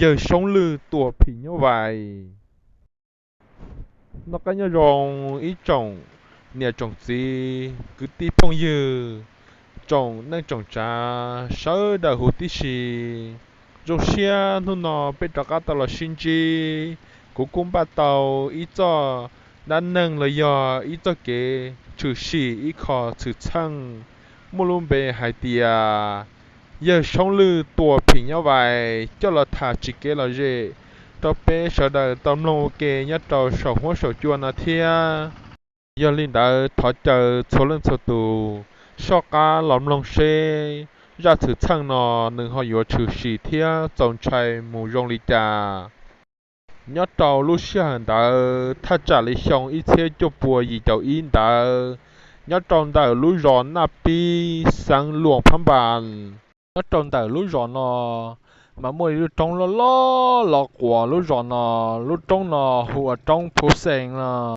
Yawg Soob Lwj tua phim nyuj vais. Noj qab nyob zoo ib tsoom niam tsoom txiv kwv tij phooj ywg, tsoom neej tsoom tsav sawv daws huv tib si. Zoo siab hnub no peb rov qab tau los sib ntsib, kuv kuj npaj tau ib txoj dab neeg los yog ib txoj kev tshwm sim ib qho xwm txheej muaj lub npe hais tias Yawg Soob Lwj tua phim nyuj vais coj los tham tsis kev lom zem rau peb sawv daws tau mloog ua ke nyob rau saum huab saum cua no thiab. Yog li ntawd thov caw txhua leej txhua tus soj qab los mloog seb zaj xwm txheej no nws ho yuav tshwm sim thiab txaus ntshai mus zoo li cas. Nyob rau lub sij hawm ntawd thaj tsam li xyoo ib txhiab cuaj pua yim caum ib ntawd, nyob rau ntawm lub zos Naj Pib, xeev Luam Phab Npas, nyob rau ntawm lub zos no mas muaj ib lub roob loj loj los quas lub zos no. Lub roob no hu ua roob Phuv Xees no.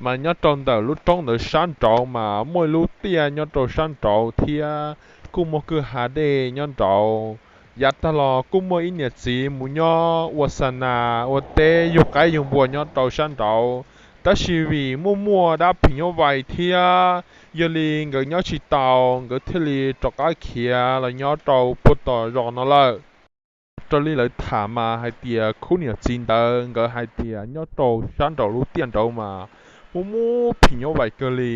Mas nyob rau ntawm lub roob ntawd sab nraud mas muaj ib lub tiaj nyob rau sab nraud thiab kuj muaj kwj ha dej nyob nraud. Yav tag los kuj muaj ib niam txiv mus nyob ua xa nas ua teb yug qaib yug npua nyob rau sab nraud, tab sis vim muaj muaj dab phim nyuj vais thiab, yog li nkawd nyob tsis tau, nkawd thiaj li rov qab khiav los nyob rau puag tom zos no lawm. Raws li lawv tham mas hais tias khub niam txiv ntawd nkawd hais tias nyob rau sab nraum lub tiaj nraud mas muaj muaj phim nyuj vais kawg li.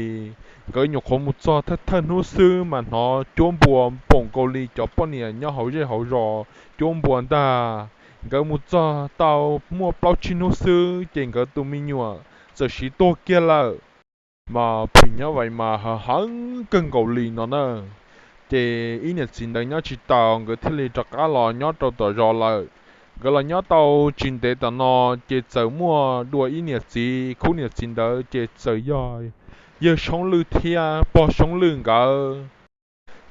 Nkawd nyuam qhuav mus txog thawj thawj hnub xwb mas hnov cuab npua npaum nkaus li cov poj niam nyob hauv zej hauv zos cuab npua ntag. Nkawd mus txog tau muaj plaub tsib hnub xwb ces nkawd tus me nyuam txawm siv tuag kiag lawm. Mas phim nyuj vais mas heev heev kawg nkaus li no na. Ces ib niam txiv ntawd nyob tsis tau, nkawd thiaj li rov qab los nyob rau tom zos lawm. Nkawd los nyob tau tsis ntev tom no ces txawm muaj dua ib niam txiv, khub niam txiv ntawd ces txawm yog yawg Soob Lwj thiab pog Soob Lwj nkawd.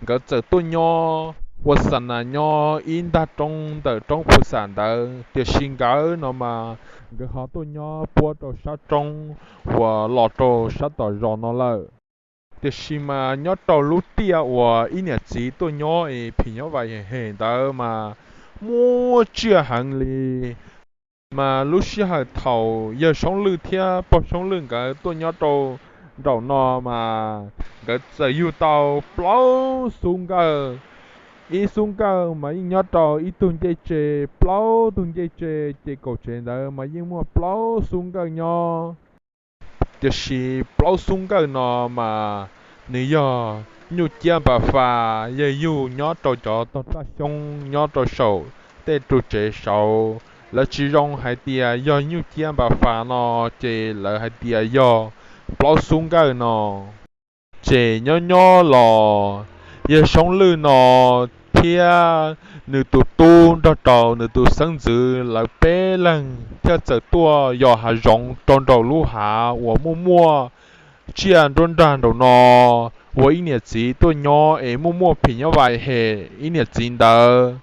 Nkawd txawm tuaj nyob ua xa nas nyob ib ntaj roob ntawm roob Phuv Xam ntawd, tiam sis nkawd no mas nkawd ho tuaj nyob puab rau sab roob uas los rau sab tom zos no lawm. Tiam sis mas nyob rau lub tiaj uas ib niam txiv tuaj nyob es phim nyuj vais hem ntawd mas muaj tsiaj heev li. Mas lub sij hawm thaum yawg Soob Lwj thiab pog Soob Lwj nkawd tuaj nyob rau nraum no mas nkawd txawm yug tau plaub xub nkawj. Ib xub nkawj mas yeej nyob rau ib tug ncej tsev, plaub tug ncej tsev ces kaum tsev ntawd mas yeej muaj plaub xub nkawj nyob. Tiam sis plaub xub nkawj no mas nws yog nyuj ciab npa fas, yawg yug nyob rau cov tog raj xyoob nyob rau saum tej ru tsev saud. Lawv tsis zoo hais tias yog nyuj ciab npa fas no, ces lawv hais tias yog plaub xub nkawj no. Ces nyob nyob los yawg Soob Lwj no thiab nws tus tub nrog rau nws tus xeeb ntxwv lawv peb leeg thiaj txawm tuaj yos hav zoov rau nraum lub hav uas muaj muaj tsiaj nruab nrag nraum no, uas ib niam txiv tuaj nyob es muaj muaj phim nyuj vais hem ib niam txiv ntawd.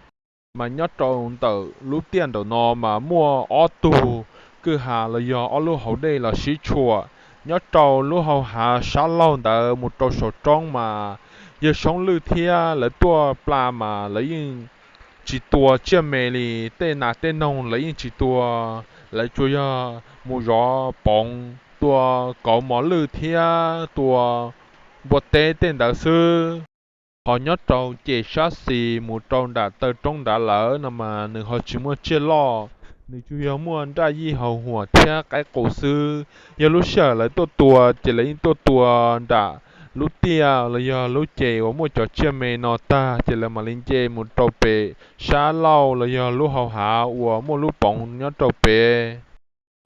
Mas nyob rau ntawm lub tiaj nraum no mas muaj ob tug kwj ha los yog ob lub hauv dej los sib tshuam. Nyob rau lub hau hav sab laug ntawd mus rau saum roob mas yawg Soob Lwj thiab lawv tuaj pla mas lawv yeej tsis tua tsiaj me li, tej nas tej noog lawv yeej tsis tua, lawv tsuas yog mus zov poov, tua kauv mos lwj thiab tua npua teb tej ntawd xwb. Ho nyob rau ceg sab xis mus rau nram taw roob nrad lawm no mas nws ho tsis muaj tsiaj loj, nws tsuas yog muaj nraj yij hau huam thiab qaib qus xwb. Yog lub sij hawm lawv tuaj tua ces lawv yeej tuaj tua nram lub tiaj los yog lub ceg uas muaj cov tsiaj me no tag ces lawv mam li nce mus rau pem sab laug los yog lub hau hav uas muaj lub poov nyob rau pem.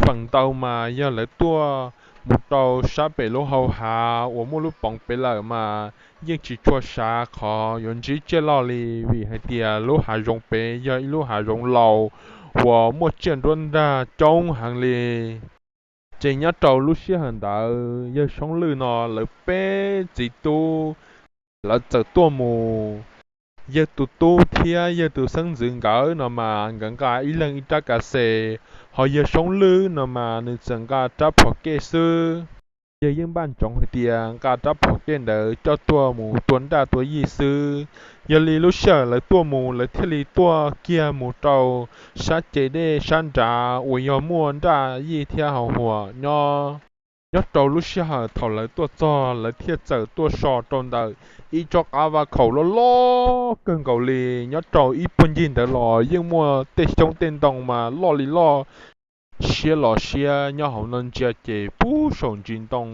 Feem ntau mas yog lawv tuaj mus rau sab pem lub hau hav uas muaj lub poov pem lawm mas yeej tsis tshua sav qhov yuav ntsib tsiaj loj li, vim hais tias lub hav zoov pem yog ib lub hav zoov laus uas muaj tsiaj nruab nrag coob heev li. Ces nyob rau lub sij hawm ntawd yawg Soob Lwj no lawv peb txiv tub lawv txawm tuaj mus. Yawg tus tub thiab yawg tus xeeb ntxwv nkawd no mas nkawd nqa ib leeg ib rab kav xes, ho yawg Soob Lwj no mas nws txawm nqa rab phom kej xwb. yawg yeej npaj ntsoov hais tias nqa rab phom kej ntawd coj tuaj mus tua nraj tua yij xwb. Yog li lub sij hawm lawv tuaj mus, lawv thiaj li tuaj kiag mus rau sab ces dej sab nrad uas yog muaj nraj yij thiab hauv huam nyob. Nyob rau lub sij hawm thaum lawv tuaj txog, lawv thiaj txawm tuaj so rau ntawm ib tsob qab vaj khaum loj loj kawg nkaus li. Nyob rau ib puag ncig ntawd los yeej muaj tej xyoob tej ntoo mas loj li loj, siab los siab. Nyob hauv no ntsia ces puag saum ntsis ntoo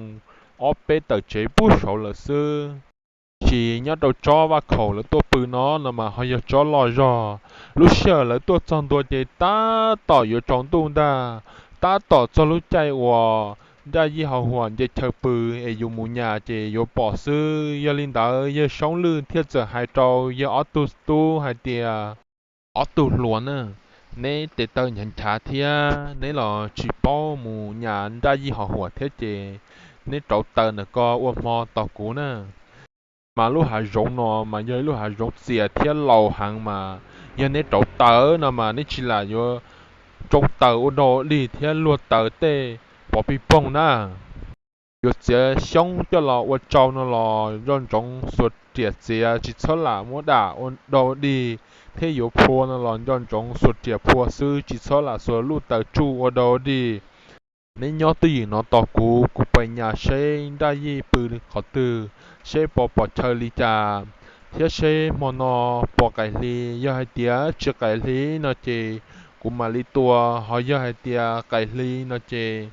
ob peb tawm tsev puag saud lawm xwb. Tiam sis nyob rau tsob vaj khaum lawv tuaj pw no no mas ho yog tsob loj zog. Lub sij hawm lawv tuaj txog ntua ces tab tom yuav tsaus ntuj ntag, tab tom txog lub caij uas nraj yij hauv huam nce chaw pw es yus mus nyas ces yuav pom xwb. Yog li ntawd yawg Soob Lwj thiaj txawm hais rau yawg ob tug tub hais tias, ob tug hluas na, neb tes taw nchav nchav thiab neb los tsis paub mus nyas nraj yij hauv huam thiab ces neb rauv taws ntawm ko ua hmo tos kuv na. Mas lub hav zoov no mas yog ib lub hav zoov txias thiab laus heev mas yog neb rauv taws no mas neb tsis lam yuav tsoo taws ua dog ua dig thiab luag taws tej pov pig poog na. Yuav txiav xyoob coj los ua tsau no los nco ntsoov xuas riam txiav, tsis txhob lam muab dam ua dog ua dig, thiab yuav phua no los nco ntsoov xuas riam phua xwb, tsis txhob lam xuas luj taws tsuj ua dog ua dig. Neb nyob twj ywm no tos kuv, kuv pais nyas seb nraj yij pw qhov twg, seb puas pom chaw li cas, thiab seb hmo no puas qaim hli. Yog hais tias tsis qaim hli no ces kuv mam li tua, ho yog hais tias qaim hli no ces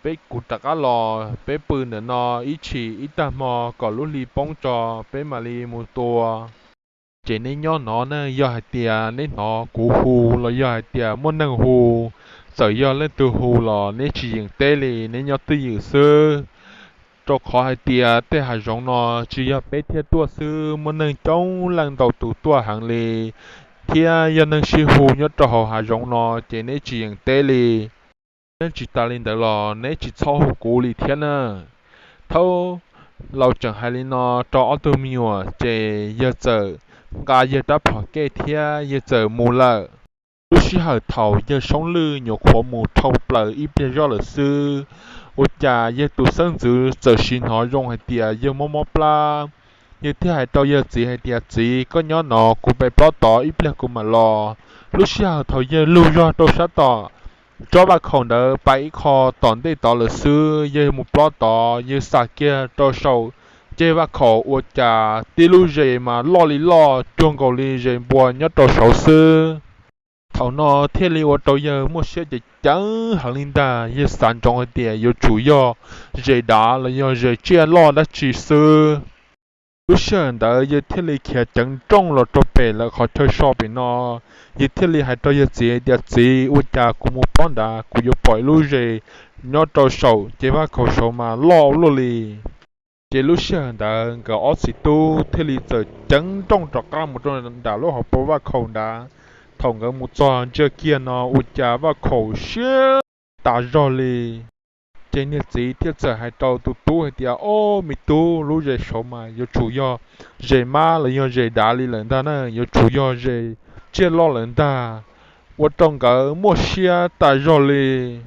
peb kuv rov qab los, peb pw ntawm no ib chim ib tag hmo kom lub hli poob tso peb mam li mus tua. Ces neb nyob no ne, yog hais tias neb hnov kuv hu los yog hais tias muaj neeg hu, txawm yog leej twg hu los neb tsis yeem teb li, neb nyob twj ywm xwb. Rau qhov hais tias tej hav zoov no tsis yog peb thiaj tuaj xwb, muaj neeg coob leej ntau tus tuaj heev li, thiab yog neeg sib hu nyob rau hauv hav zoov no ces neb tsis yeem teb li. Thiab tsis tas li ntawd los neb tsis txhob hu kuv li thiab na. Thaum laus tseem hais li no rau ob tug me nyuam ces yawg txawm nqa yawg rab phom kej thiab yawg txawm mus lawm. Lub sij hawm thaum yawg Soob Lwj nyuam qhuav mus dhau plaws ib pliag zoj lawm xwb, ua cas yawg tus xeeb ntxwv txawm sim hnov zoo hais tias yawg mob mob plab. Yawg thiaj hais rau yawg txiv hais tias, Txiv, koj nyob no, kuv pais plob tod ib pliag kuv mam los. Lub sij hawm thaum yawg lug zog rau sab tom tsob vaj khaum ntawd pais ib qho tom ntej tod lawm xwb, yawg mus plob tod, yawg xam kiag rau saum ceg vaj khaum ua cas tib lub zes mas loj li loj cuag nkaus li zes npua nyob rau saud xwb. Thaum no thiaj li ua rau yawg muaj siab ceev ceev heev li ntag, yawg xav ntsoov hais tias yuav tsum yog zes dav los yog zes tsiaj loj dab tsi xwb. Lub sij hawm ntawd yawg thiaj li khiav ceev nrooj los rau pem lawv qhov chaw so pem no. Yawg thiaj li hais rau yawg txiv tias, Txiv, ua cas kuv mus plob nrad kuv yuav pom ib lub zes nyob rau saum ceg vaj khaum saud mas loj luaj li. Ces lub sij hawm ntawd nkawd ob txiv tub thiaj li txawm ceev nrooj rov qab mus rau nram lub hauv paus vaj khaum nrad. Thaum nkawd mus txog ntsia kiag no ua cas vaj khaum siab tas zog li. Ces niag txiv thiaj txawm hais rau tus tub hais tias, Ob, me tub, lub zes saud mas yuav tsum yog zes mab los yog zes dav li lawm ntag na, yuav tsum yog zes tsiaj loj lawm ntag. Ua rau nkawd muaj siab tas zog li.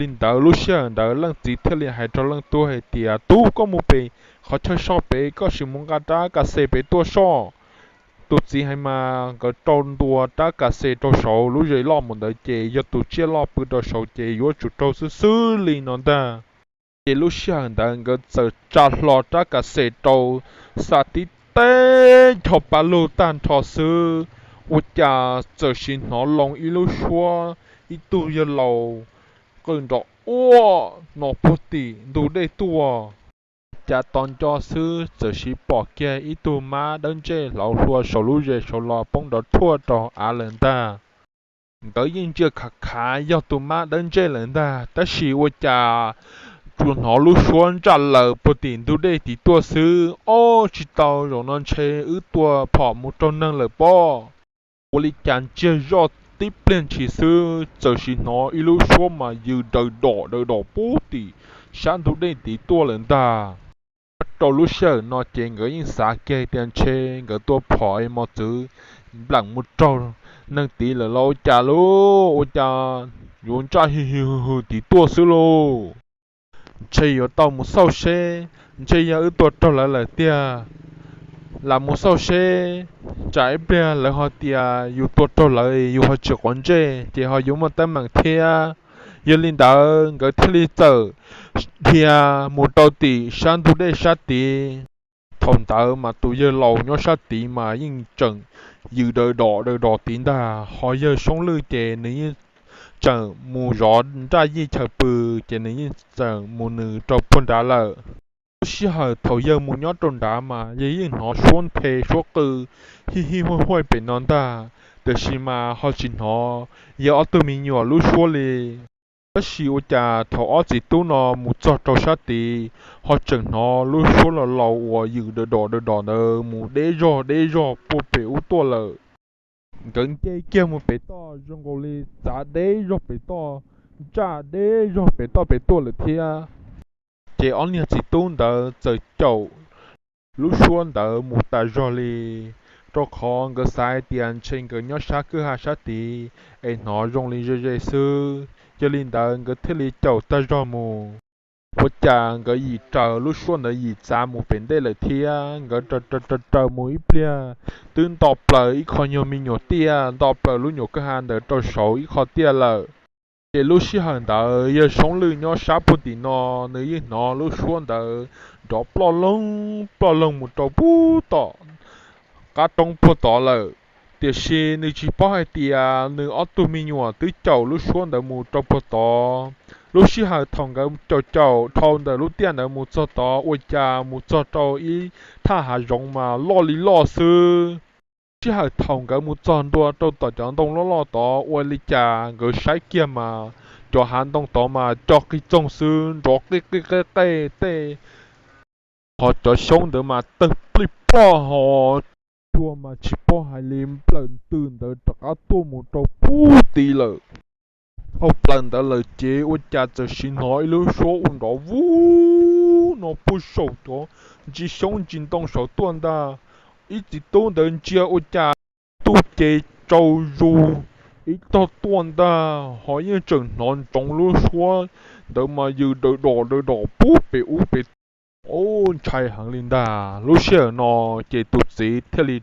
Li ntawd lub sij hawm ntawd leej txiv thiaj li hais rau leej tub hais tias, Tub, koj mus pem qhov chaw so pem, koj sim mus nqa rab kas xes pem tuaj soj. Tus txiv hais mas nkawd rau ntua rab kas xes rau saud, lub zes loj mus ntawd ces yog tus tsiaj loj pw rau saud ces yuav tsum raug xwb xwb li no ntag. Ces lub sij hawm ntawd nkawd txawm tsa hlo rab kas xes rau, xa tib teg ncho pa lug tag nrho xwb, ua cas txawm sim hnov loo ib lub suab, ib tug yawg laus qw nrov uaj no puag tim ntug dej tuaj. Cas tos nco xwb txawm sim pom kiag ib tug mab dawb ntsej hlauv hlua saum lub zes saud los poob nrov thuaj rau av lawm ntag. Nkawd yeej ntsia khav khav yog tus mab dawb ntsej lawm ntag, tab sis ua cas tsuas hnov lub suab ntsaj laws puag tim ntug dej tid tuaj xwb. Ob, tsis tau, zaum no ntshe wb tua phom mus raug neeg lawm pob. Ua li cas ntsiag zoj tib pliag ntshis xwb txawm sim hnov ib lub suab mas yws daws dom daws dom puag tim sab ntug dej tid tuaj lawm ntag. Nyob rau lub sij hawm no ces nkawd yeej xav kiag tias ntshe nkawd tua phom es mos txwv npleem mus raug neeg tid lawm los ua cas lauj, ua cas yuav ntsaj hi hi hw hw tid tuaj xwb lauj. Ntshe yuav tau mus xauj seb, ntshe yog wb tua raug lawv lawm tiag. Lam mus xauj seb, tsam ib pliag lawv ho tias yus tua raug lawv yus ho tsis quav ntsej ces ho yuav muaj teeb meem thiab. Yog li ntawd nkawd thiaj li txawm dhia mus rau tim sab ntug dej sab tid. Thaum ntawd mas tus yawg laus nyob sab tid mas yeej tseem yws daws dom daws dom tid ntag, ho yawg Soob Lwj ces nws yeej tseem mus zov nraj yij chaw pw, ces nws yeej tseem mus nws rau puag nrad lawm. Lub sij hawm thaum yawg mus nyob rau nrad mas yawg yeej hnov suab nthe suab qw hij hij huaj huaj pem no ntag, tiam sis mas ho tsis hnov yawg ob tug me nyuam lub suab li. Tab sis ua cas thaum ob txiv tub no mus txog rau sab tid, ho tseem hnov lub suab laus laus uas yws daws dom daws dom ntawd mus deb zog deb zog puag pem ub tuaj lawm. Nkawd nce kiag mus pem toj zoo nkaus li txav deb zog pem toj, ntsaj deb zog pem toj pem tuaj lawm thiab. Ces ob niag txiv tub ntawd txawm caum lub suab ntawd mus tas zog li, rau qhov nkawd xav hais tias ntshe nkawd nyob sab kwj ha sab tid es hnov zoo li ze ze xwb. Yog li ntawd nkawd thiaj li caum tag zog mus. Ua cas nkawd yim raws lub suab ntawd yim txav mus pem ntej lawm thiab, nkawd raws raws raws raws mus ib pliag, twb nto plaws ib qho nyuag me nyuam tiaj, nto plaws lub nyuam kwj ha ntawd rau saud ib qho tiaj lawm. Ces lub sij hawm ntawd yawg Soob Lwj nyob sab puag tim no, nws yeej hnov lub suab ntawd nrov ploj loog ploj loog mus rau puag tom qab roob puag tod lawm. Tiam sis nws tsis paub hais tias nws ob tug me nyuam twb caum lub suab ntawd mus rau puag tod. Lub sij hawm thaum nkawd caum caum dhau ntawm lub tiaj ntawd mus txog tod, ua cas mus txog rau ib thaj hav zoov mas loj li loj xwb. Sij hawm thaum nkawd mus txog ntua rau tom cov ntoo loj loj tod, ua li cas nkawd saib kiag mas cov hav ntoo tod mas co qig txoog xwb, nrov qij qij qej qej tej, ho cov xyoob ntawd mas tawg plij ploj, ho cua mas tsis paub hais li, nplawm ntws ntawd rov qab tuaj mus rau puag tid lawm. Dhau plaws ntawd lawm ces ua cas txawm sim hnov ib lub suab ua nrov vuv no puag saum cov ntsis xyoob ntsis ntoo saud tuaj ntag. Ib txiv tub ntawd ntsia ua cas tub ces tsaus zus ib tog tuaj ntag, ho yeej tseem hnov ntsoov lub suab ntawd mas yws daws dom daws dom puag pem ub pem tod, ntshai heev li ntag. Lub sij hawm no ces tus txiv thiaj li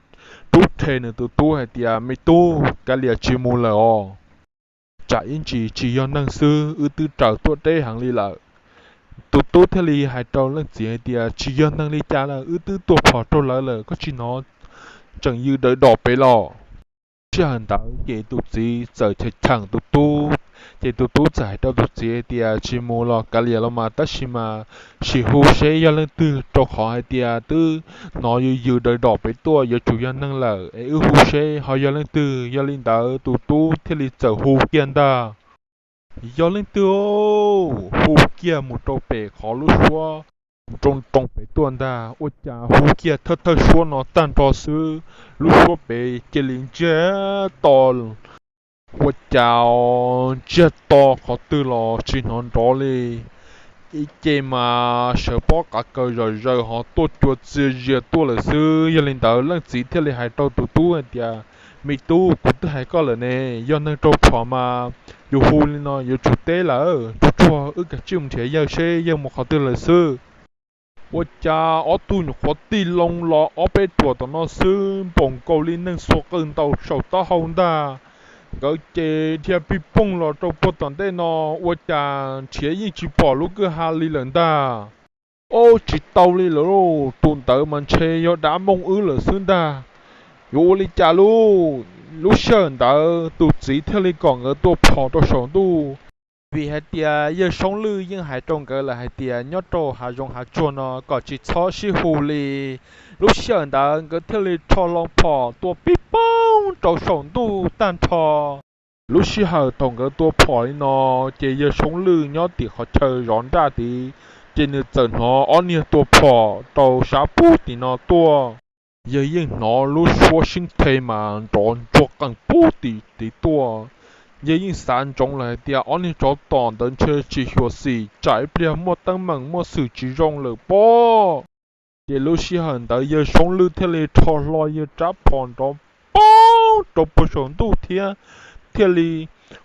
rub rhe nws tus tub hais tias, Me tub, kav liam tsis mus lawm os. Tsam ib ntsis tsis yog neeg xwb, wb twb raws tuaj deb heev li lawm. Tus tub thiaj li hais rau leej txiv hais tias, Tsis yog neeg li cas lawm, wb twb tua phom rau lawv lawm, koj tsis hnov tseem yws daws dom pem los? Sij hawm ntawd ces tus txiv txawm cheem cheem tus tub, ces tus tub txawm hais rau tus txiv hais tias, Tsis mus los kav liam los mas, tab sis mas sim hu seb yog leej twg, rau qhov hais tias twb hnov yws yws daws dom pem tuaj, yuav tsum yog neeg lawm, es wb hu seb ho yog leej twg. Yog li ntawd tus tub thiaj li txawm hu kiag ntag, Yog leej twg? Hu kiag mus rau pem qhov lub suab nroo nroo pem tuaj ntag, ua cas hu kiag thawj thawj suab no tag nrho xwb, lub suab pem cia li ntsiag to. Ua cas ntsiag to qhov twg los tsis hnov nrov li. Ib ce mas sawv pob qav kaws zom zaws ho tuaj cua txias zias tuaj lawm xwb. Yog li ntawd leej txiv thiaj li hais rau tus tub hais tias, Me tub, kuv twb hais koj lawm ne, yog neeg raug phom mas yus hu li no yuav tsum teb lawm. Tsuag tsuag wb kav tsij mus nrhiav yawg seb yawg mus qhov twg lawm xwb. Ua cas ob tug nyuam qhuav tig loo los ob peb ruam tom no xwb, npaum nkaus li neeg xuas qws ntaus saum taub hau ntag. Nkawd ces dhia pig poog los rau puag tom ntej no, ua cas nrhiav yeej tsis pom lub kwj ha li lawm ntag. Ob, tsis tau li lawm lauj, tus ntawd mas ntshe yog dab mooj wb lawm xwb ntag. Yuav ua li cas lauj? Lub sij hawm ntawd tus txiv thiaj li kom nkawd tua phom rau saum ntuj, vim hais tias yawg Soob Lwj yeej hais rau nkawd lawm hais tias nyob rau hav zoov hav tsuag no kom tsis txhob sib hu li. Lub sij hawm ntawd nkawd thiaj li rho hlo phom tua pib poog rau saum ntuj tag nrho. Lub sij hawm thaum nkawd tua phom li no, ces yawg Soob Lwj nyob tim qhov chaw zov nraj tid, ces nws txawm hnov ob niag tua phom rau sab pub tim no tuaj. Yawg yeej hnov lub suab sib the mas nrov ntsuag qees pub tim tid tuaj. Yawg yeej xav ntsoov lawm hais tias ob niag tsov tom ntawd ntshe tsis xyuam xim, tsam ib pliag muaj teeb meem muaj xwm tsis zoo lawm pob. Ces lub sij hawm ntawd yawg Soob Lwj thiaj li rho hlo yawg rab phom nrov poob rau puag saum ntuj thiab thiaj li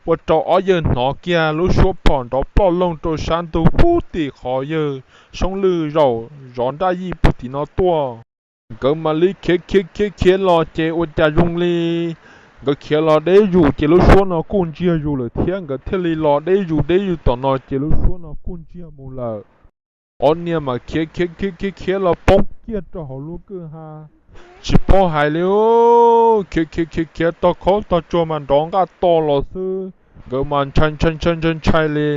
ua rau ob yawg hnov kiag lub suab phom nrov ploj loog rau sab ntug pub tim qhov yawg Soob Lwj zaum zov nraj yij pug tim no tuaj. Nkawd mam li khiav khiav khiav khiav los ces ua cas zoo li nkawd khiav los deb zus ces lub suab no kuj ntsiag zus lawm thiab. Nkawd thiaj li los deb zus deb zus tom no ces lub suab no kuj ntsiag mus lawm. Ob niag mas khiav khiav khiav khiav khiav los poob kiag rau hauv lub kwj ha, tsis paub hais li, khiav khiav khiav khiav tog khaub tog tsuag mas nrov nqaj to los xwb. Nkawd mas ntshai ntshai ntshai ntshai ntshai li.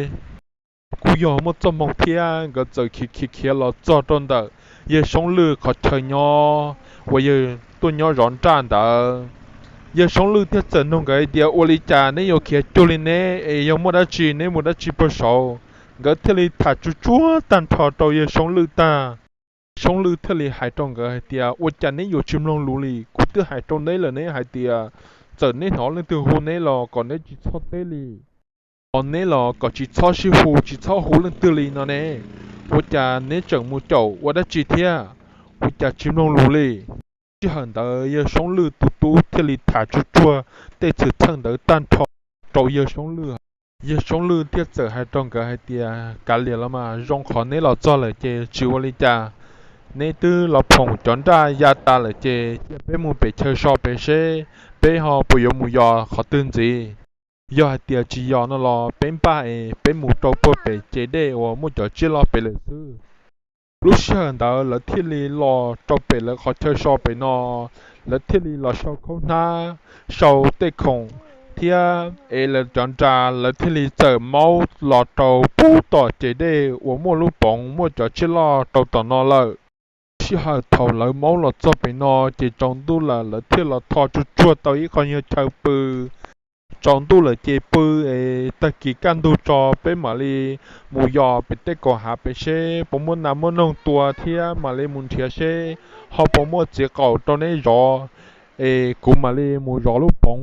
Kuj yog muaj txoj hmoo thiab, nkawd txawm khiav khiav khiav los txog rau ntawm yawg Soob Lwj qhov chaw nyob uas yawg tuaj nyob zov nraj ntawd. Yawg Soob Lwj thiaj txawm nug nkawd hais tias, Ua li cas neb yuav khiav cuag li ne? Es yog muaj dab tsi, neb mus dab tsi puag saud? Nkawd thiaj li tham tsuag tsuag tag nrho rau yawg Soob Lwj tag. Soob Lwj thiaj li hais rau nkawd hais tias, Ua cas neb yuav tsis mloog lus li? Kuv twb hais rau neb lawm ne hais tias txawm neb hnov leej twg hu neb los kom neb tsis txhob teb li. Ho neb los kom tsis txhob sib hu, tsis txhob hu leej twg li no ne. Ua cas neb tseem mus caum ua dab tsi thiab? Ua cas tsis mloog lus li? Sij hawm ntawd yawg Soob Lwj tus tub thiaj li tham tsuag tsuag tej xwm txheej ntawd tag nrho rau yawg Soob Lwj. Yawg Soob Lwj thiaj txawm hais rau nkawd hais tias, Kav liam los mas, zoo qhov neb los txog lawm ces tsis ua li cas. Neb twb los phoom cov nraj ya tas lawm ces cia peb mus pem chaw so pem seb peb ho puas yuav mus yos qhov twg ntxiv. Yog hais tias tsis yos no los peb npaj es peb mus rau puag pem ces dej uas muaj cov tsiaj loj pem lawm xwb. Lub sij hawm ntawd lawv thiaj li los rau pem lawv qhov chaw so pem no, lawv thiaj li los sau khaub hnab, sau tej khoom thiab es lawv cov nra, lawv thiaj li txawm maub los rau pub tom ces dej uas muaj lub poov muaj cov tsiaj loj rau tom no lawm. Sij hawm thaum lawv maub los txog pem no ces tsaus ntuj lawm, lawv thiaj los tho tsuag tsuag tau ib qho nyuag chaw pw. Tsaus ntuj lawm ces pw es tag kis kaj ntug tso peb mam li mus yos pem tej kaum hav pem seb puas muaj nas muaj noog tua thiab mam li mus nrhiav seb ho puas muaj txiv qaum rau neb zov, es kuv mam li mus zov lub poov.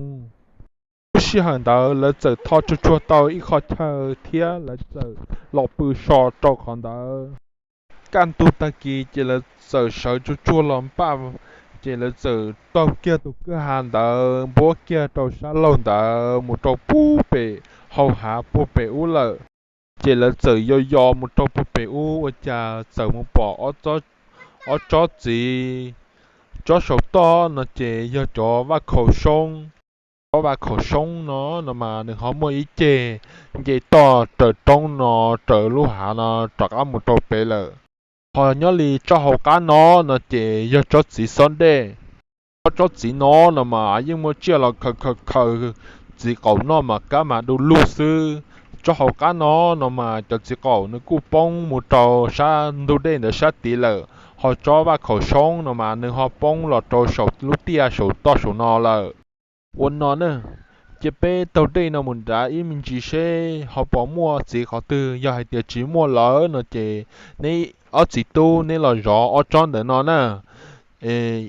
Lub sij hawm ntawd lawv txawm tho tsuag tsuag tau ib qho chaw thiab lawv txawm los pw so rau qhov ntawd. Kaj ntug tag kis ces lawv txawm sawv tsuag tsuag los npaj, ces lawv txawm taug kiag tus kwj ha ntawd npuab kiag rau sab laug ntawd mus rau pub pem hau hav puag pem ub lawm. Ces lawv txawm yos yos mus rau puag pem ub ua cas txawm mus pom ob tsob txiv. Tsob saum toj no ces yog cov vaj khaum soob. Cov vaj khaum soob no no mas nws ho muaj ib ceg nce toj raws roob no, raws lub hav no rov qab mus rau pem lawm. Ho nyob li tsob hauv qab no no ces yog tsob txiv xob dej. Ob tsob txiv no no mas yeej muaj tsiaj los khaws khaws khaws txiv qaum noj mas kab mas du lug xwb. Tsob hauv qab no no mas cov txiv qaum nws kuj poob mus rau sab ntug dej ntawd sab tid lawm, ho tsob vaj khaum soob no mas nws ho poob los rau saum lub tiaj saum toj saum no lawm. Ua no na, cia peb taug dej no mus nrad ib me ntsis seb ho puas muaj txiv qhov twg, yog hais tias tsis muaj lawm no ces neb ob txiv tub neb los zov ob tsob ntawm no na.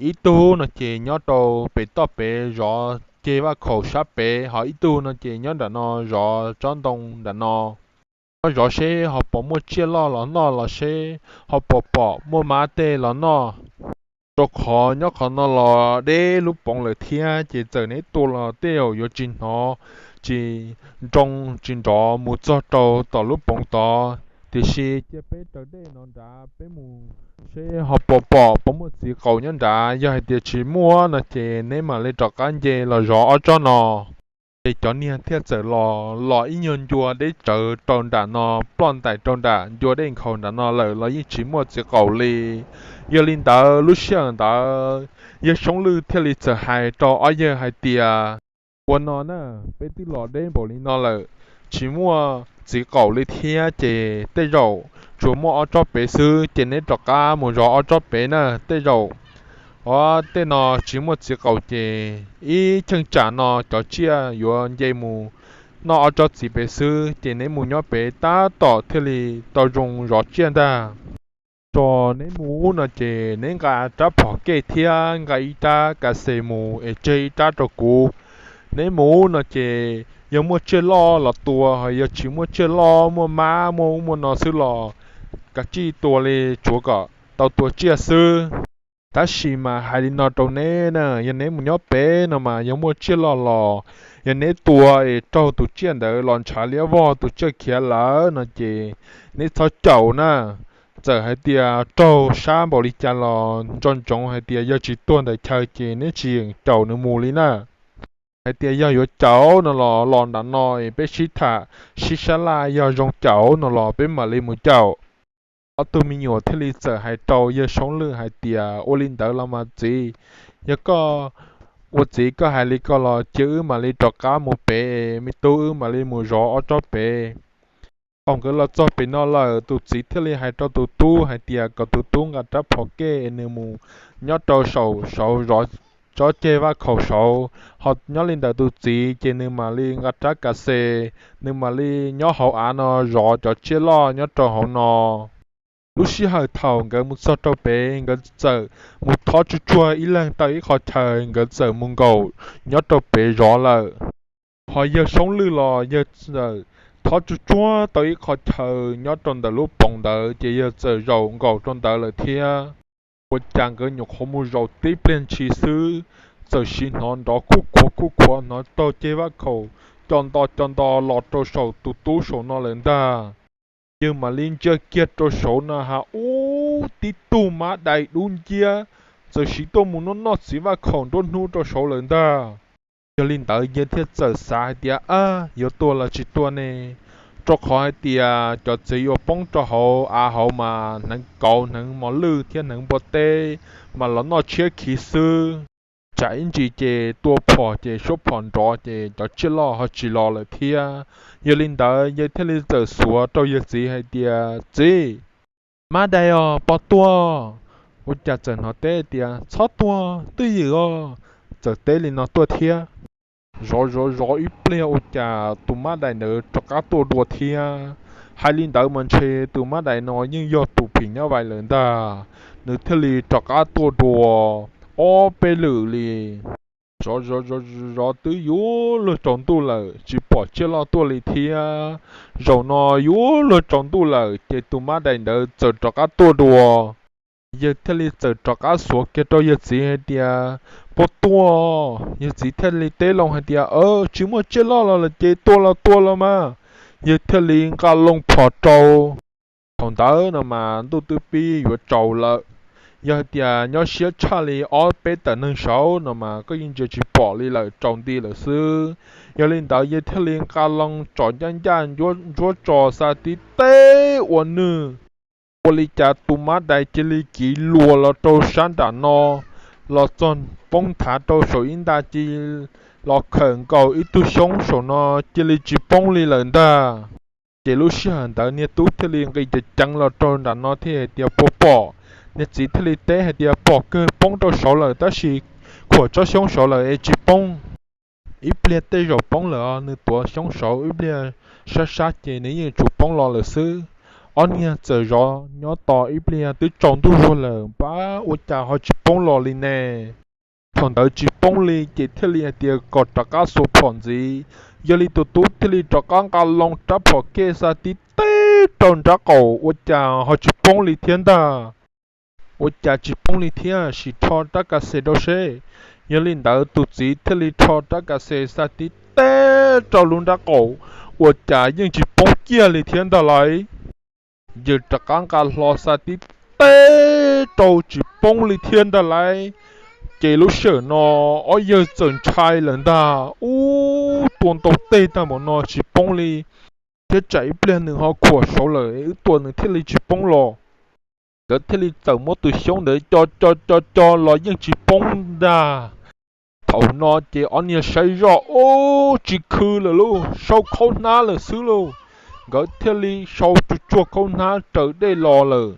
Ib tug no ces nyob rau pem toj pem zov ceg vaj khaum sab pem, ho ib tug no ces nyob nram no zov tsob ntoo nram no. Nyob zov seb ho puas muaj tsiaj loj los noj los seb ho puas pom muaj mab tej los noj. Rau qhov nyob qhov no los deb lub poov lawm thiab ces txawm neb tua los tej zaum yuav tsis hnov, tsis nroo tsis nrov mus txog rau tom lub poov tod. Tiam sis cia peb raws dej no nrad peb mus seb ho puas pom puas muaj txiv qaum nyob nrad, yog hais tias tsis muaj no ces neb mam li rov qab nce los zov ob tsob no. Ces cov niag thiaj txawm los, los ib nyuag ncua deb tsawv rau nram no, ploj ntais rau nram ncua dej nkhaus nram no lawm los yeej tsis muaj txiv qaum li. Yog li ntawd lub sij hawm ntawd yawg Soob Lwj thiaj li txawm hais rau ob yawg hais tias, Ua no na, peb twb los deb npaum li no lawm, tsis muaj txiv qaum li thiab ces tej zaum tsuas muaj ob tsob pem xwb, ces neb rov qab mus zov ob tsob pem na. Tej zaum, o, tej no tsis muaj txiv qaum ces ib cheeb tsam no cov tsiaj yuav nce mus noj ob tsob txiv pem xwb, ces neb mus nyob pem tab tom thiaj li tau zoo zov tsiaj ntag. Tso neb mus no ces neb nqa rab phom kej thiab nqa ib rab ka xes mus es tseg ib rab rau kuv. Neb mus no ces yog muaj tsiaj loj los tua, ho yog tsis muaj tsiaj loj, muaj mab muaj ub muaj no xwb los kav tsij tua li, tsuav kom tau tua tsiaj xwb. Tab sis mas hais li no rau neb na, yog neb mus nyob pem no mas yog muaj tsiaj loj los, yog neb tua es raug tus tsiaj ntawd los ntshav liab vog tus tsiaj khiav lawm no ces neb txhob caum na. Txawm hais tias raug sab npaum li cas los nco ntsoov hais tias yog tsis tuag ntawm chaw ces neb tsis yeem caum nws mus li na. Hais tias yog yuav caum no los los nram no es peb sib tham sib sab laj, yog zoo caum no los peb mam li mus caum. Ob tug me nyuam thiaj li txawm hais rau yawg Soob Lwj hais tias, ua li ntawd los mas txiv, yog koj ua txiv koj hais li ko los cia wb mam li rov qab mus pem, me tub, wb mam li mus zov ob tsob pem. Thaum nkawd los txog pem no lawm, tus txiv thiaj li hais rau tus tub hais tias kom tus tub nqa rab phom kej es nws mus nyob rau saum saud zov tsob ceg vaj khaum saud, ho nyob li ntawm tus txiv ces nws mam li nqa rab kav xes, nws mam li nyob hauv av no zov cov tsiaj loj nyob rau hauv no. Lub sij hawm thaum nkawd mus txog rau pem, nkawd txawm mus thob tsuj tsuag ib leeg tau ib qho chaw, nkawd txawm mus nkaum nyob rau pem zov lawm. Ho yawg Soob Lwj los yawg txawm thob tsuj tsuag tau ib qho chaw nyob rau ntawm lub poov ntawd ces yawg txawm zaum nkaum rau ntawd lawm thiab. Ua cas nkawd nyuam qhuav mus zaum tib pliag ntshis xwb, txawm sim hnov nrov khuj khuav khuj khuav, hnov taug ceg vaj khaum co nto co nto los rau saum tus tub saum no lawm ntag. Yawg mam li ntsia kiag rau saud na has ub, tib tug mab dais dub nciab txawm sim tuaj mus noj noj txiv vaj khaum nruab hnub rau saud lawm ntag. Yog li ntawd yawg thiaj txawm xav hais tias, ab, yuav tua los tsis tua ne, rau qhov hais tias cov txiv uas poob rau hauv av hauv mas hneev kauv hneev mos lwj thiab hneev npua teb mas los noj tshiab khiv xwb. Tsam ib ntsis ces tua phom ces suab phom nrov ces cov tsiaj loj ho tsis los lawm thiab. Yog li ntawd yawg thiaj li txawm xuav rau yawg txiv hais tias, txiv, mab dais os, pog tuag. Ua cas txawm hnov teb tias, txhob tuag twj ywm os. Txawm teb li no tuaj thiab. Zov zov zov ib pliag ua cas tus mab dais ntawd rov qab tuaj dua thiab. Hais li ntawd mas ntshe tus mab dais no yeej yog tus phim nyab vais lawm ntag, nws thiaj li rov qab tuaj dua ob peb lwm li. Zov zov zov zov twb yuav luag tsaus ntuj lawm tsis pom tsiaj loj tuaj li thiab. Zaum no yuav luag tsaus ntuj lawm ces tus mab dais ntawd txawm rov qab tuaj dua. Yawg thiaj li txawm rov qab xuav kiag rau yawg txiv hais tias, pog tuag. Yawg txiv thiaj li teb loo hais tias, tsis muaj tsiaj loj los lawm ces tua los tua los mas. Yawg thiaj li nqa loo phom rau. Thaum ntawd no mas ntuj twb pib yuav tsaus lawm. Yog hais tias nyob siab tshaj li ob peb tawm neeg saud no mas koj yeej ntsia tsis pom li lawm, tsaus nti lawm xwb. Yog li ntawd yawg thiaj li nqa loo tsom ncaj ncaj ntsuab tso xa tib teb ua nwj. Ua li cas tus mab dais cia li kiv luas los rau sab nram no, los txog poob thav rau saum ib nta ci, los khawm nkaus ib tug xyoob saum no cia li tsis poob li lawm ntag. Ces lub sij hawm ntawd niag tub thiaj li nqis ceev ceev los rau nram no thiaj hais tias, puas pom? Niag txiv thiaj li teb hais tias, pom kawg, poob rau saud lawm tab sis khuam tsob xyoob saud lawm es tsis poob. Ib pliag tej zaum poob lawm, nws tuav xyoob saud ib pliag sab sab ces nws yeej tsum poob los lawm xwb. Ob niag txawm zov nyob tos ib pliag twb tsaus ntuj zuag lawm, pab ua cas ho tsis poob los li ne. Thaum ntawd tsis poob li ces thiaj li hais tias kom rov qab xuas phom ntxiv. Yog li tus tub thiaj li rov qab nqa loo rab phom kej xa tib teb rau nrab qaum, ua cas ho tsis poob li thiab ntag. Ua cas tsis poob li thiab, sim rho rab ka xes rau seb. Yog li ntawd tus txiv thiaj li rho rab ka xes xa tib teb rau lub nrab qaum, ua cas yeej tsis poob kiag li thiab ntag lauj. Yawg rov qab nqa hlo xa tib teb rau tsis poob li thiab ntag lauj. Ces lub sij hawm no ob yawg txawm ntshai lawm ntag, ub, tua ntau teg tag npaum no tsis poob li, thiab tsam ib pliag nws ho khuam saud lawm wb tua nws thiaj li tsis poob los. Nkawd thiaj li txawm muab tus xyoob ntawd co co co co los yeej tsis poob ntag. Thaum no ces ob niag saib zoj, ub, tsis khw lawm lauj, sau khaub hnab lawm xwb lauj. Nkawd thiaj li sau tsuag tsuag khaub hnab raws dej los lawm.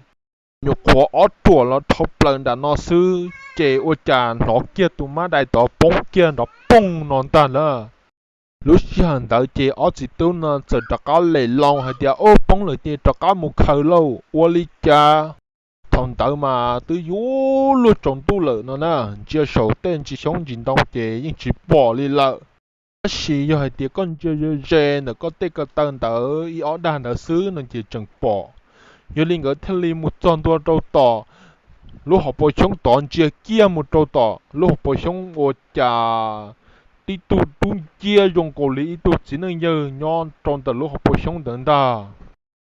Nyuam qhuav ob ruam los dhau plaws nram no xwb ces ua cas hnov kiag tus mab dais tod poob kiag nrov poog no ntag na. Lub sij hawm ntawd ces ob txiv tub no txawm rov qab lem loo hais tias, ub, poob lawm ces rov qab mus khaws lauj, ua li cas. Thaum ntawd mas twb yuav luag tsaus ntuj lawm no na, ntsia saum tej ntsis xyoob ntsis ntoo ces yeej tsis pom li lawm. Tab sis yog hais tias koj ntsia ze ze ntawm koj tej ko taw ntawd ib ob dag ntawd xwb no ces tseem pom. Yog li nkawd thiaj li mus txog ntua rau tom Lub hauv paus xyoob tod ntsia kiag mus rau tom lub hauv paus xyoob ua cas tib tug dub nciab zoo nkaus li ib tug txiv neej yawg nyob rau ntawm lub hauv paus xyoob ntawd ntag.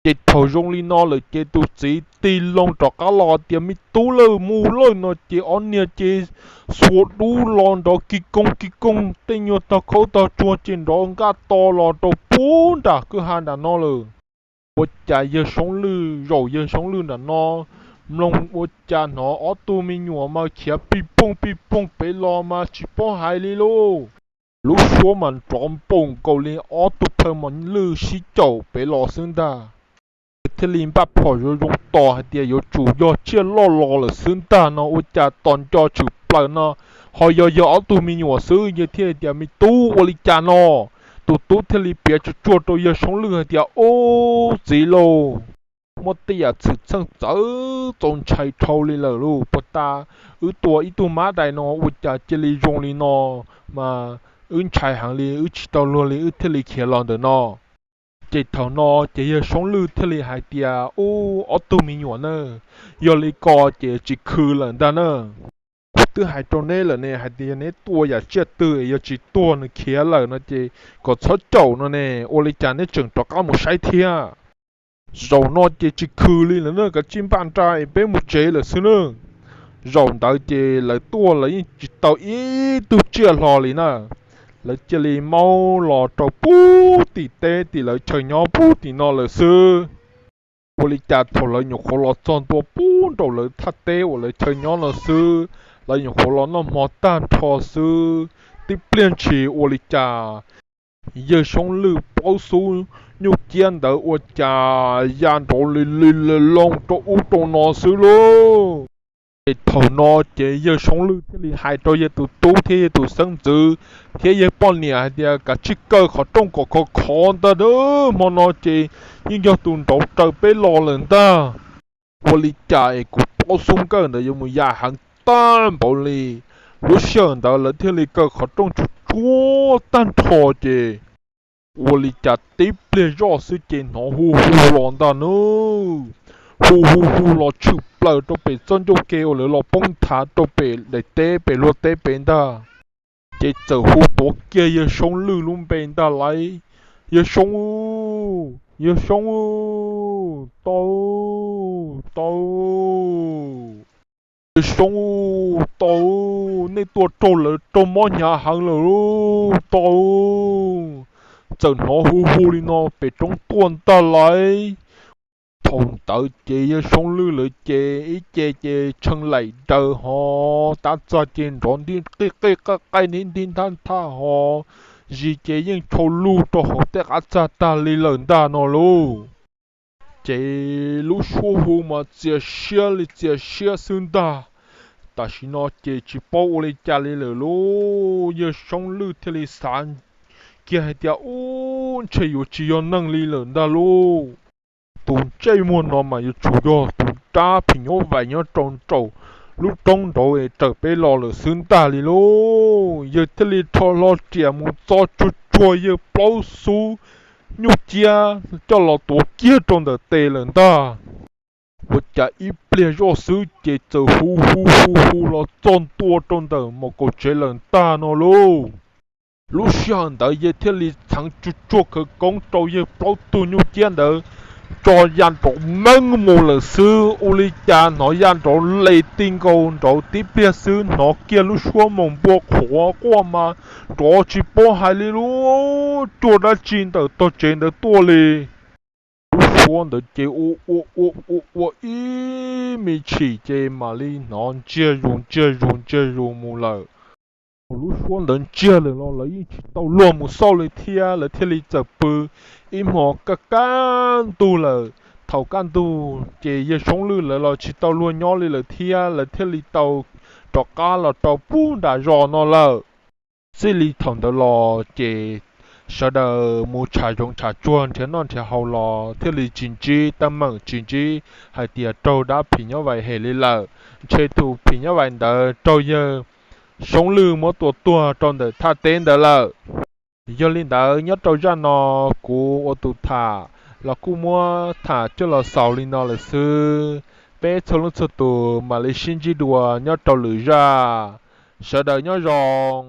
Ces thaum zoo li no lawm ces tus txiv tig loo rov qab los tias, Me tub lawm, mus lawm no ces ob niag ces xuas dub los nrov kig koog kig koog, tej nyuag tog khaub tog tsuag ces nrov nkaj to los rau puag nram kwj ha nram no lawm. Ua cas yawg Soob Lwj, zaum yawg Soob Lwj nram no mloog ua cas hnov ob tug me nyuam mas khiav pij poog pij poog pem los mas tsis paub hais li lauj. Lub suab mas nrov npaum nkaus li ob tug phaw mos lwj sib caum pem los xwb ntag. Yawg thiaj li npaj phom zoo zoo tos hais tias yuav tsum yog tsiaj loj los lawm xwb ntag no, ua cas tos nco tshwm plaws no ho yog yawg ob tug me nyuam xwb. Yawg thiaj tias, Me tub, ua li cas no? Tus tub thiaj li piav tsuag tsuag rau yawg Soob Lwj hais tias, Ub, txiv lauj, muaj tej yam txhwm txheej txawv txaus ntshai dhau li lawm lauj. Puag ta wb tua ib tug mab dais no ua cas cia li zoo li no, mas wb ntshai heev li, wb tsis tau luag li, wb thiaj li khiav los ntawm no. Ces thaum no ces yawg Soob Lwj thiaj li hais tias, Ub, ob tug me nyuam na, yog li ko ces tsis khw lawm ntag na. Kuv twb hais rau neb lawm ne, hais tias yog neb tua yam tsiaj twg es yog tsis tuag nws khiav lawm no ces kom txhob caum no ne, ua li cas neb tseem rov qab mus saib thiab? Zaum no ces tsis khw li lawm na, kav tsij npaj nra es peb mus tsev lawm xwb na. Zaum ntawd ces lawv tuaj lawv yeej tsis tau ib tug tsiaj hlo li na. Lawv cia li maub los rau puag tim teb tim lawv chaw nyob puag tim no lawm xwb. Ua li cas thaum lawv nyuam qhuav los txog ntua puag nraum lawv thaj teb uas lawv chaw nyob no xwb, lawv nyuam qhuav los noj hmo tag nrho xwb, tib pliag ntshis ua li cas yawg Soob Lwj plaub xub nyuj ciab ntawd ua cas ya nrov li li loo rau ub rau no xwb lauj. Ces thaum no ces yawg Soob Lwj thiaj li hais rau yawg tus tub thiab yawg tus xeeb ntxwv thiab yawg poj niam hais tias, Kav tsij kaw qhov rooj kom khov khov ntag, hmo no ces yeej yog tus nraud raws peb los lawm ntag. Ua li cas es kuv plaub xub nkawj ntawd yuav mus ya heev tag npaum li? Lub sij hawm ntawd lawv thiaj li kaw qhov rooj tsuag tsuag tag nrho ces ua li cas tib pliag zoj xwb ces hnov hu hu los ntag nawb. Hu hu hu los tshwm plaws rau pem txoj ncauj ke uas lawv los poob nthav rau pem daim teb pem luag teb pem ntag. Ces txawm hu tuav kiag yawg Soob Lwj lub npe ntag lauj, Yawg Soob, Yawg Soob, tau, tau, Yawg Soob, tau, nej tua raug lawv raug mob hnyav heev lawm, tau. Txawm hnov hu hu li no pem roob tuaj ntag lauj. Thaum ntawd ces yawg Soob Lwj lawv ces ib ce ces tshee laim daws ho, tav txag ces nrov nti qij qij qaj qaij nti nti nthaj nthaj ho, zis ces yeej tshau lug rau hauv tej qab txag tag li lawm ntag no lauj. Ces lub suab hu mas txias siab li txias siab xwb ntag. Tam sim no ces tsis paub ua li cas li lawm lauj, yawg Soob Lwj thiaj li xav kiag hais tias, Ub, ntshe yuav tsis yog neeg li lawm ntag lauj. Tus ntsej muag no mas yuav tsum yog tus dab phim nyuj vais nyob rau nraum lub roob nraud es raws peb los lawm xwb ntag li lauj. Yawg thiaj li rho hlo riam mus txo tsuag tsuag yawg plaub xub nyuj ciab coj los tuav kiag rau ntawm tes lawm ntag. Ua cas ib pliag zoj xwb ces txawm hu hu hu hu los txog ntua rau ntawm mos kaum tsev lawm ntag no lauj. Lub sij hawm ntawd yawg thiaj li txheev tsuag tsuag khawv koob rau yawg plaub tug nyuj ciab ntawd tso ya nrov meeb mus lawm xwb. Ua li cas hnov ya nrov li ti nkaus nraud tib pliag xwb hnov kiag lub suab moos npua qhuav quaj mas nrov tsis paub hais li lub cuag dab tsi ntawm tog tsev ntawd tuaj li. Lub suab ntawd ces ua ua ua ua ua ib me chim ces mam li hnov ntsiag zus ntsiag zus ntsiag zus mus lawm. Thaum lub suab ntawd ntsiag lawm los lawv yeej tsis tau luag mus xauj li thiab, lawv thiaj li txawm pw ib hmo kaj kaj ntug lawm. Thaum kaj ntug ces yawg Soob Lwj lawv los tsis tau luag nyob li lawm thiab, lawv thiaj li tau rov qab los rau puag nram zos no lawm. Txij li thaum ntawd los ces sawv daws mus tsham zoov tsham tsuag nrhiav noj nrhiav haus los thiaj li tsis ntsib teeb meem, tsis ntsib hais tias raug dab phim nyuj vais hem li lawm. Ntshe tus phim nyuj vais ntawd raug yawg Soob Lwj muab tua tuag rau ntawm thaj teb ntawd lawm. Yog li ntawd nyob rau zaj no kuv ua tus tham los kuj muab tham coj los xaus li no lawm xwb. Peb txhua leej txhua tus mam li sib ntsib dua nyob rau lwm zaj. Sawv daws nyob zoo.